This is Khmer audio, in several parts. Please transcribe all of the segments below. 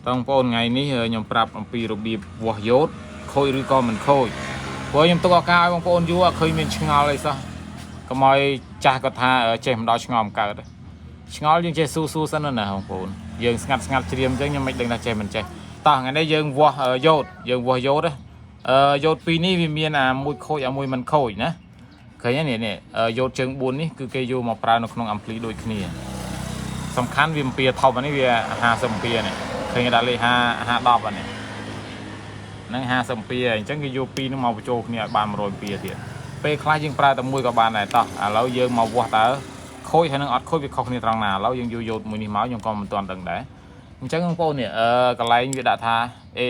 បងប្អូនថ្ងៃនេះខ្ញុំប្រាប់អំពីរបៀបវាស់យ៉ូតខូចឬក៏មិនខូចព្រោះខ្ញុំទុកឱកាសឲ្យបងប្អូនយូរអត់ឃើញមានឆ្ងល់អីសោះកុំឲ្យចាស់គាត់ថាចេះមិនដល់ឆ្ងល់មិនកើតឆ្ងល់យើងចេះស៊ូស៊ូសិនណាបងប្អូនយើងស្ងាត់ស្ងាត់ជ្រាមអញ្ចឹងខ្ញុំមិនដឹងថាចេះមិនចេះតោះថ្ងៃនេះយើងវាស់យ៉ូតយើងវាស់យ៉ូតអឺយ៉ូតពីរនេះវាមានអាមួយខូចអាមួយមិនខូចណាឃើញទេនេះនេះយ៉ូតជើង4នេះគឺគេយកមកប្រើនៅក្នុងអាំភ្លីដូចគ្នា សំខាន់វាអំពីធំអានេះវា50អំពីនេះឃើញគេដាក់លេខ5 5 10អានេះហ្នឹង50អំពីហើយអញ្ចឹងគេយកពីរហ្នឹងមកបញ្ចូលគ្នាឲ្យបាន100អំពីទៀតពេលខ្លះយើងប្រើតែមួយក៏បានដែរតោះឥឡូវយើងមកវាស់តើខូចហើយនឹងអត់ខូចវាខុសគ្នាត្រង់ណាឥឡូវយើងយកយោតមួយនេះមកខ្ញុំក៏មិនទាន់ដឹងដែរអញ្ចឹងបងប្អូននេះអឺកន្លែងវាដាក់ថា A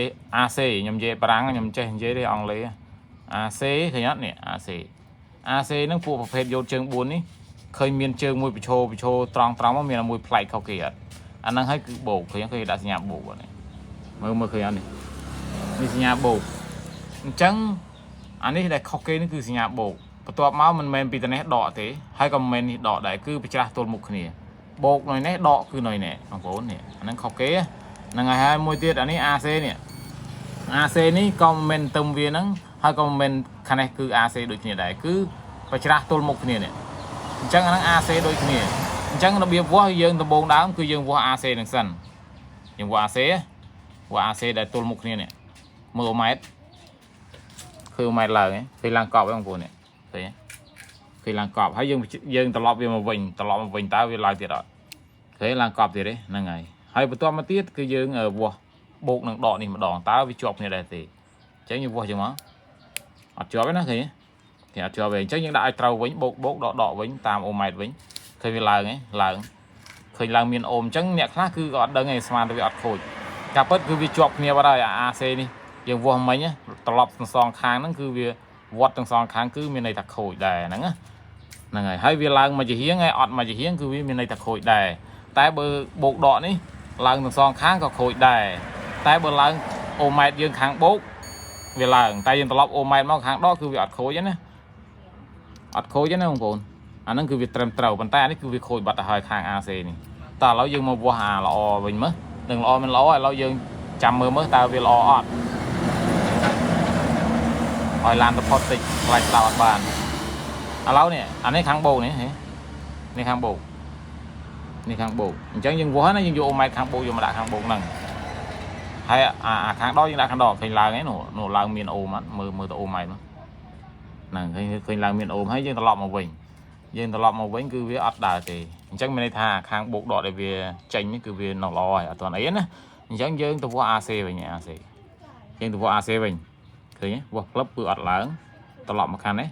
AC ខ្ញុំនិយាយបារាំងខ្ញុំចេះនិយាយទេអង់គ្លេស AC ឃើញអត់នេះ AC AC ហ្នឹងពួកប្រភេទយោតជើង4នេះ ឃើញមានជើងមួយប្រឈោប្រឈោត្រង់ត្រង់មកមានមួយប្លែកខុសគេអត់អាហ្នឹងហើយគឺបោកឃើញឃើញដាក់សញ្ញាបូកនេះមើលមើលឃើញអត់នេះនេះសញ្ញាបូកអញ្ចឹងអានេះដែលខុសគេនេះគឺសញ្ញាបូកបន្ទាប់មកមិនមែនពីតនេះដកទេហើយក៏មិនមែននេះដកដែរគឺប្រច្រាស់ទល់មុខគ្នាបូកនៅនេះដកគឺនៅនេះបងប្អូននេះអាហ្នឹងខុសគេហ្នឹងហើយហើយមួយទៀតអានេះ AC នេះ AC នេះក៏មិនមែនទឹមវាហ្នឹងហើយក៏មិនមែនខាងនេះគឺ AC ដូចគ្នាដែរគឺប្រច្រាស់ទល់មុខគ្នានេះ អញ្ចឹងអាហ្នឹង AC ដូចគ្នាអញ្ចឹងរបៀបវាស់យើងដំបូងដើមគឺយើងវាស់ AC នឹងសិនយើងវាស់ AC វាស់ AC ដែលទល់មុខគ្នានេះមើលម៉ែត្រឃើញម៉ែត្រឡើងឃើញឡើងកប់ហ្នឹងបងប្អូននេះឃើញឃើញឡើងកប់ហើយយើងយើងត្រឡប់វាមកវិញត្រឡប់មកវិញតើវាឡើងទៀតអត់ឃើញឡើងកប់ទៀតទេហ្នឹងហើយហើយបន្ទាប់មកទៀតគឺយើងវាស់បូកនឹងដកនេះម្ដងតើវាជាប់គ្នាដែរទេអញ្ចឹងយើងវាស់ចឹងមកអត់ជាប់ទេណាឃើញទេគេអត់ជាប់ទេអញ្ចឹងយើងដាក់ឲ្យត្រូវវិញបូកបូកដកដកវិញតាមអូម៉ែត្រវិញឃើញវាឡើងហ៎ឡើងឃើញឡើងមានអូមអញ្ចឹងអ្នកខ្លះគឺក៏អត់ដឹងឯងស្មានទៅវាអត់ខូចការពិតគឺវាជាប់គ្នាបាត់ហើយអា AC នេះយើងវាស់មិញត្រឡប់ទាំងសងខាងហ្នឹងគឺវាវត្តទាំងសងខាងគឺមានន័យថាខូចដែរហ្នឹងណាហ្នឹងហើយហើយវាឡើងមកជាហៀងហើយអត់មកជាហៀងគឺវាមានន័យថាខូចដែរតែបើបូកដកនេះឡើងទាំងសងខាងក៏ខូចដែរតែបើឡើងអូម៉ែត្រយើងខាងបូកវាឡើងតែយើងត្រឡប់អូម៉ែត្រមកខាងដកគឺវាអត់ខូចទេណា អត់ខូចទេណាបងប្អូនអាហ្នឹងគឺវាត្រឹមត្រូវប៉ុន្តែអានេះគឺវាខូចបាត់ទៅហើយខាង AC នេះតើឥឡូវយើងមកវាស់អាល្អវិញមើលនឹងល្អមិនល្អឥឡូវយើងចាំមើលមើលតើវាល្អអត់ឲ្យឡានទៅផុតតិចខ្លាចស្ដាប់អត់បានឥឡូវនេះអានេះខាងបូកនេះហ៎នេះខាងបូកនេះខាងបូកអញ្ចឹងយើងវាស់ណាយើងយកអូម៉ែត្រខាងបូកយកមកដាក់ខាងបូកហ្នឹងហើយអាអាខាងដកយើងដាក់ខាងដកឃើញឡើងឯនោះនោះឡើងមានអូមអត់មើលមើលទៅអូម៉ែត្រនោះ ហ្នឹងឃើញឃើញឡើងមានអូមហើយយើងត្រឡប់មកវិញយើងត្រឡប់មកវិញគឺវាអត់ដើរទេអញ្ចឹងមានន័យថាខាងបូកដកដែលវាចេញនេះគឺវានៅល្អហើយអត់ទាន់អីណាអញ្ចឹងយើងទៅវាស់ AC វិញ AC យើងទៅវាស់ AC វិញឃើញទេវាស់ផ្លឹបគឺអត់ឡើងត្រឡប់មកខាងនេះ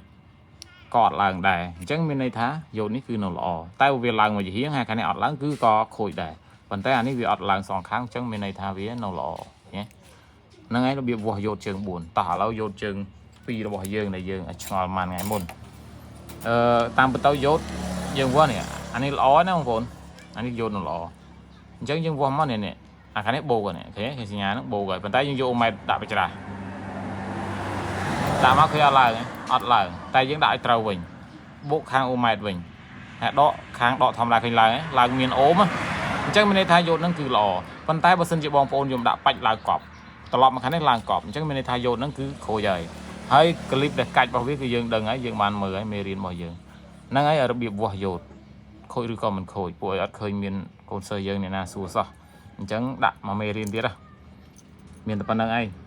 ក៏អត់ឡើងដែរអញ្ចឹងមានន័យថាយោតនេះគឺនៅល្អតែវាឡើងមកជាហៀងហើយខាងនេះអត់ឡើងគឺក៏ខូចដែរប៉ុន្តែអានេះវាអត់ឡើងសងខាងអញ្ចឹងមានន័យថាវានៅល្អណាហ្នឹងហើយរបៀបវាស់យោតជើង4តោះឥឡូវយោតជើង ពីរបស់យើងដែលយើងឆ្ងល់ម៉ានថ្ងៃមុនអឺតាមបន្ទៅយោតយើងវាស់នេះអានេះល្អណាបងប្អូនអានេះយោតនឹងល្អអញ្ចឹងយើងវាស់មកនេះនេះអាខាងនេះបូកនេះឃើញឃើញសញ្ញាហ្នឹងបូកហើយប៉ុន្តែយើងយកអូម៉ែត្រដាក់បច្រាស់ដាក់មកឃើញអត់ឡើងអត់ឡើងតែយើងដាក់ឲ្យត្រូវវិញបូកខាងអូម៉ែត្រវិញហើយដកខាងដកធម្មតាឃើញឡើងឡើងមានអូមអញ្ចឹងមានន័យថាយោតហ្នឹងគឺល្អប៉ុន្តែបើសិនជាបងប្អូនយកដាក់បាច់ឡើងកប់ត្រឡប់មកខាងនេះឡើងកប់អញ្ចឹងមានន័យថាយោតហ្នឹងគឺខូចហើយ ហើយក្លីបដែលកាច់របស់វាគឺយើងដឹងហើយយើងបានមើលហើយមេរៀនរបស់យើងហ្នឹងហើយរបៀបវាស់យោតខូចឬក៏មិនខូចពួកឲ្យអត់ឃើញមានកូនសិស្សយើងអ្នកណាសួរសោះអញ្ចឹងដាក់មកមេរៀនទៀតណាមានតែប៉ុណ្្នឹងឯង។